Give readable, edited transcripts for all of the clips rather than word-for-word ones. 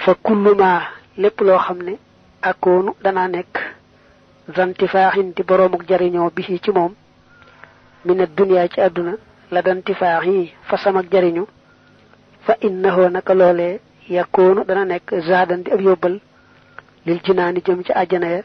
fa kullu ma lépp loo xam ne akoonu danaa nekk zantifaaxin di boroomuk jariñoo bi ci moom mina duniyaa ci àdduna la dantifaax yi fa samak jariñu fa innahu naka loolee yakoonu dana nekk zaadan di ab yóbbal lil jinaani jëm ci àjjana ya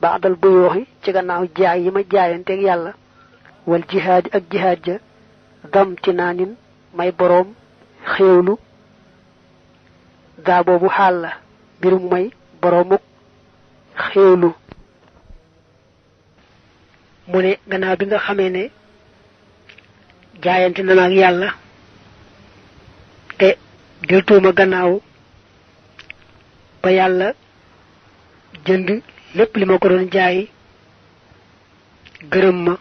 baadal bu yooxi ci gannaaw jaay yi ma jaayanteeg yàlla wal jihaadi ak jihaad ja dam ci naanin may boroom xéewlu gaa boobu xaal la mbirum may boroomuk xéewlu mu ne gannaaw bi nga xamee ne jaayante na ak yàlla te deltuuma gannaaw ba yàlla jënd lépp li ma ko doon jaay gërëm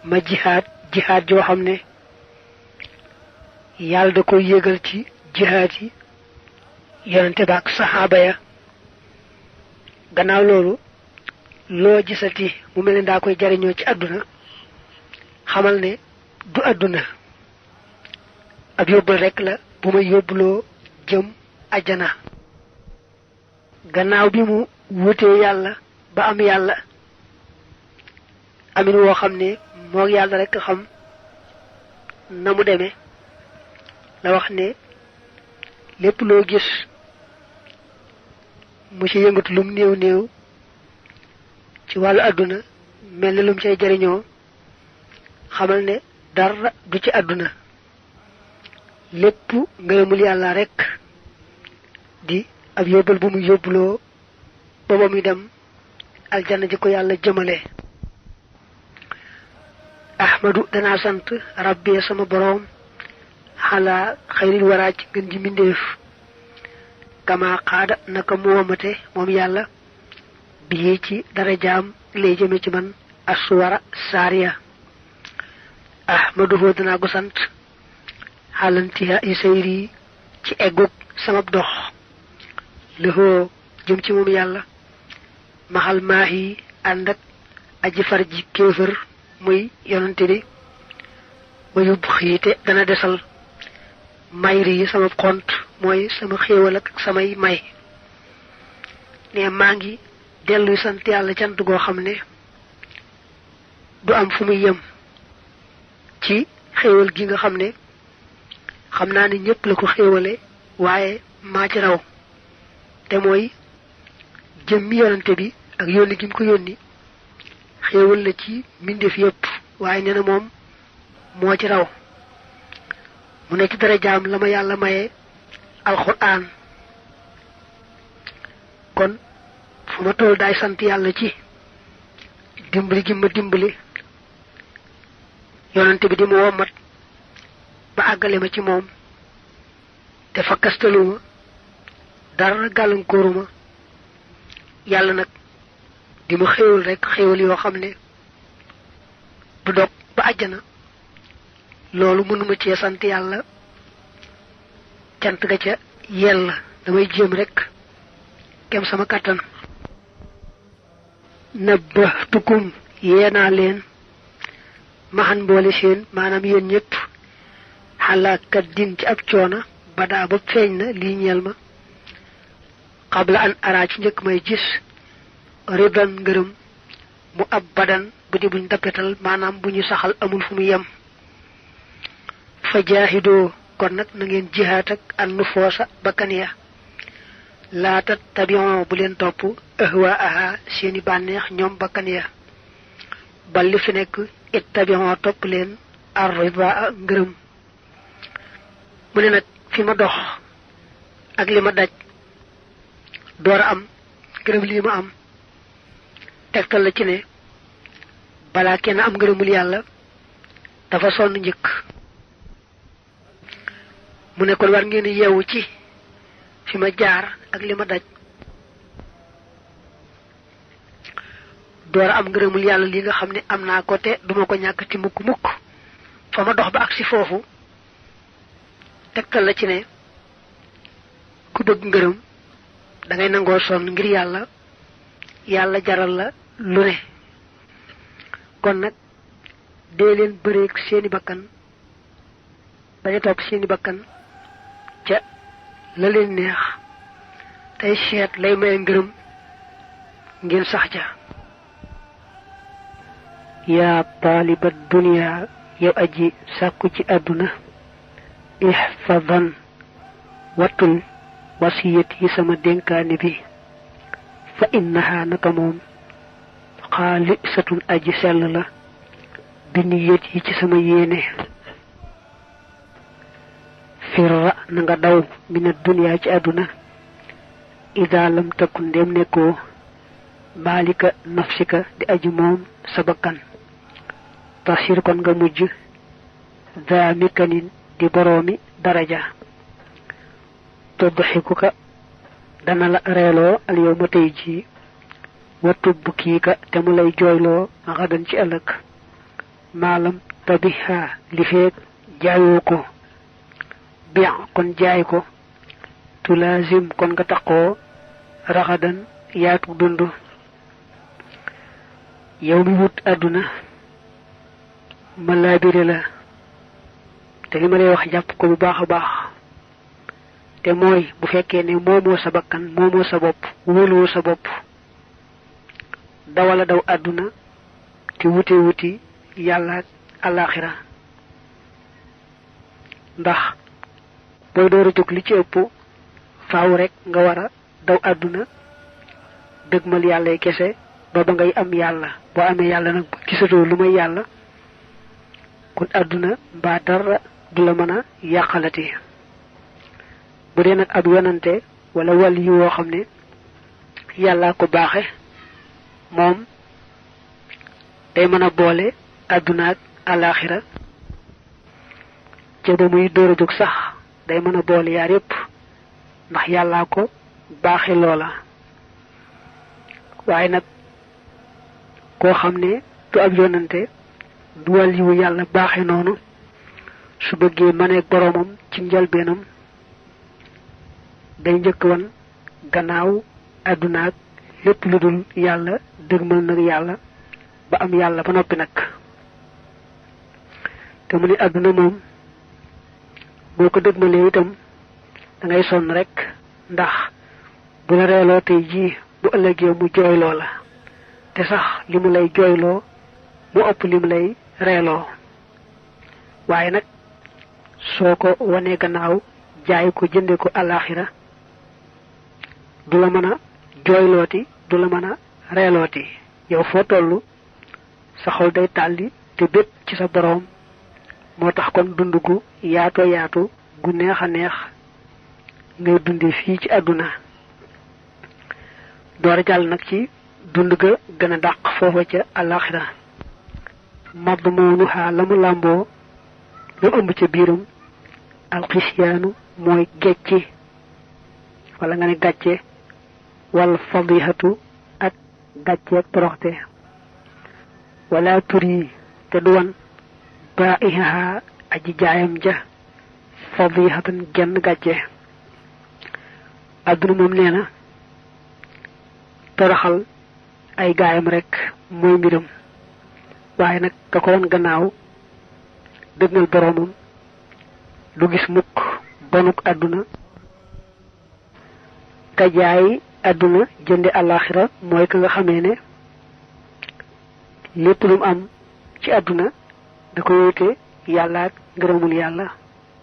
ma jihaad joo xam ne yàlla da ko yégal ci jihaad yi yonente ba ak saxaaba ya gannaaw loolu loo gisati mu mel ne daa koy jariñoo ci àdduna xamal ne du àdduna ab yóbbal rekk la bu may yóbbuloo jëm ajjana gannaaw bi mu wutee yàlla ba am yàlla amin woo xam ne moo yàlla rekk xam na mu demee la wax ne lépp loo gis mu ci yëngatu lum néew néew ci wàllu àdduna mel ne lum cay jariñoo xamal ne dara du ci àdduna lépp ngërëmul yàlla rekk di ab yóbbal bu mu yóbbuloo ba ba muy dem aljanna ji ko yàlla jëmale ahmadu danaa sant rabbi sama boroom xalaa xayril waraa ci gën ji mbindéef kama xaada naka mu womate moom yàlla bii ci dara jaam lay jëme ci man aswara saariya ahmaduhu danaa ko sant xalantiha i sayri ci eggug samab dox lëxoo jëm ci moom yàlla maxal maahi ànd ak aji far ji kéefër muy yonante bi wayub xiite dana desal mayri yi sama xont mooy sama xéewal ak samay may ne maa ngi delluy sant yàlla cant goo xam ne du am fu muy yem ci xéewal gi nga xam ne xam naa ne ñëpp la ko xéewale waaye maa ci raw te mooy jëmmi yonante bi ak yónni gi mu ko yónni xéewal la ci mbindeef yépp waaye nee na moom moo ci raw mu ne ci dara jaam la ma yàlla maye alxuraan kon fu ma toll daay sant yàlla ci dimbali gi ma dimbali yonante bi di ma wommat ba àggale ma ci moom te fakkastaluma dara gàllankooruma yàlla nag di ma xéewal rekk xéewal yoo xam ne du dog ba àjjana loolu mënuma cee sant yàlla cant ga ca yella damay jéem rekk kem sama kàttan nabbahtukum yeenaa leen maxan mboole seen maanaam yéen ñëpp xalaakat din ci ab coona badaa ba feeñ na lii ñeel ma xabla an araa ci njëkk may gis ridan ngërëm mu ab badan bu di buñ dappetal maanaam bu ñu saxal amul fu mu yem fa jaahidoo kon nag na ngeen jihaat ak an nufoosa bakkan ya laata tabion bu leen topp ahwa aha seeni bànneex ñoom bakkan ya bal li fi nekk it tabion topp leen arriba ngërëm mu ne nag fi ma dox ak li ma daj door a am ngërëm lii ma am tegtal la ci ne balaa kenn am ngërëmul yàlla dafa sonn njëkk mu ne kon war ngeen yeewu ci fi ma jaar ak li ma daj door a am ngërëmul yàlla li nga xam ne am naa ko te duma ko ñàkk ci mukk mukk fa ma dox ba ak si foofu tegtal la ci ne ku bëgg ngërëm da ngay nangoo sonn ngir yàlla yàlla jaral la lu ne kon nag dee leen bëreeg seeni bakkan bañ a topp seeni bakkan ca la leen neex tey seet lay may ngërëm ngeen sax ca yaa taaliba dunya yow aji sàkku ci àdduna ihfadan wattul wasiyati sama dénkaane bi fa innaha naka moom xaalisatun aji sell la bi niyat yi ci sama yéene firra na nga daw mina dunya ci àdduna ida lam takun ndem nekkoo malika nafsika di aji moom sa bakkan tasir kon nga mujj daa mikanin di boroomi daraja tudxikuka dana la reeloo al yow ma tey ji wa tubkiika te mu lay jooyloo xadan ci ëllëg maalam tabiha li feeg jaayoo ko bian kon jaay ko tulazim kon nga taqoo raxadan yaatu dund yow mi wut àdduna ma laabire la te li ma lay wax jàpp ko bu baax a baax te mooy bu fekkee ne moomoo sa bakkan moomoo sa bopp wóoluwoo sa bopp dawala daw àdduna te wuti yàlla ak àllaaxira ndax booy door a jóg li ci ëpp faaw rek nga war a daw àdduna dëgmal yàlla kese ba ngay am yàlla boo amee yàlla nag gisatoo lu may yàlla kon àdduna mbaa dara du la mën a yàqalati bu dee nag ab yonante wala wàll yi woo xam ne yàllaa ko baaxe moom day mën a boole àdduna ak àllaaxira ca ba muy door a jóg sax day mën a boole yaar yépp ndax yàllaa ko baaxe loola waaye nag koo xam ne du ab yonante du wàll yiwu yàlla baaxe noonu su bëggee maneeg boroomam ci njëlbeenam day njëkk wan gannaaw àdduna ak lépp lu dul yàlla dëgmal nag yàlla ba am yàlla ba noppi nag te mu ne àdduna moom boo ko dëgmalee itam da ngay sonn rek ndax bu la reeloo tey jii bu ëllëgee mu jooyloo la te sax li mu lay jooyloo mu ëpp li mu lay reeloo waaye nag soo ko wanee gannaaw jaay ko jënde ko àllaaxira du la mën a jooylooti du la mën a reelooti yow foo tollu sa xol day tàlli te bépp ci sa boroom moo tax kon dund gu yaatoo yaatu gu neex a neex ngay dundi fii ci àdduna door a jàll nag ci dund ga gën a dàq foofa ca àllaaxira madd moonu xaa la mu làmboo la ëmb ca biiram alxisyaanu mooy gecci wala nga ne gàcce wal fadihatu ak gàcce ak toroxte wala tur yi te du wan baa ihaha aji jaayam ja fadihatan genn gàcce àdduna moom nee na toroxal ay gaayam rek mooy mbiram waaye nag ka ko won gannaaw dëggal boroomam du gis mukk bonuk àdduna ka jaay àdduna jënde àllaaxira mooy ka nga xamee ne lépp lu mu am ci àdduna da ko wéete yàlla ak ngërëmul yàlla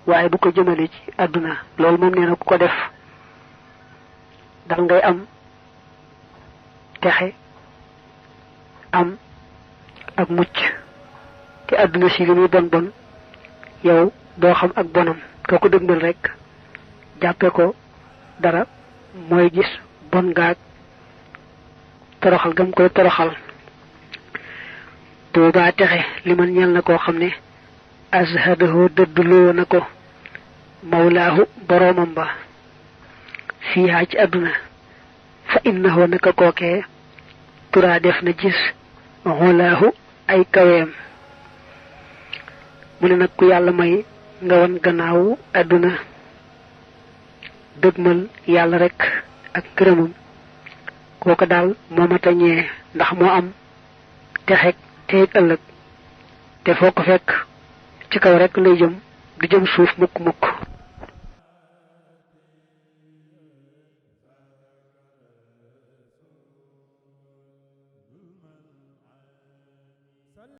waaye du ko jëmale ci àdduna loolu moom nee na ku ko def dal ngay am texe am ak mucc te àdduna si li muy bon bon yow doo xam ak bonam ka ko dëgmal rek jàppe ko dara mooy gis bon ngaag toroxal gam koy toroxal boobaa texe li man ñel na koo xam ne azhadahu dëdduloo na ko mawlaahu boroomam ba fiihaa ci àdduna fa innahu naka kookee turaa def na gis xolaahu ay kaweem mu ne nag ku yàlla may nga wan gannaawu àdduna dëgmal yàlla rek ak gërëmam kooka daal moo mata ñee ndax moo am texeeg teeg ëllëg te foo ko fekk ci kaw rek lay jëm du jëm suuf mukk mukk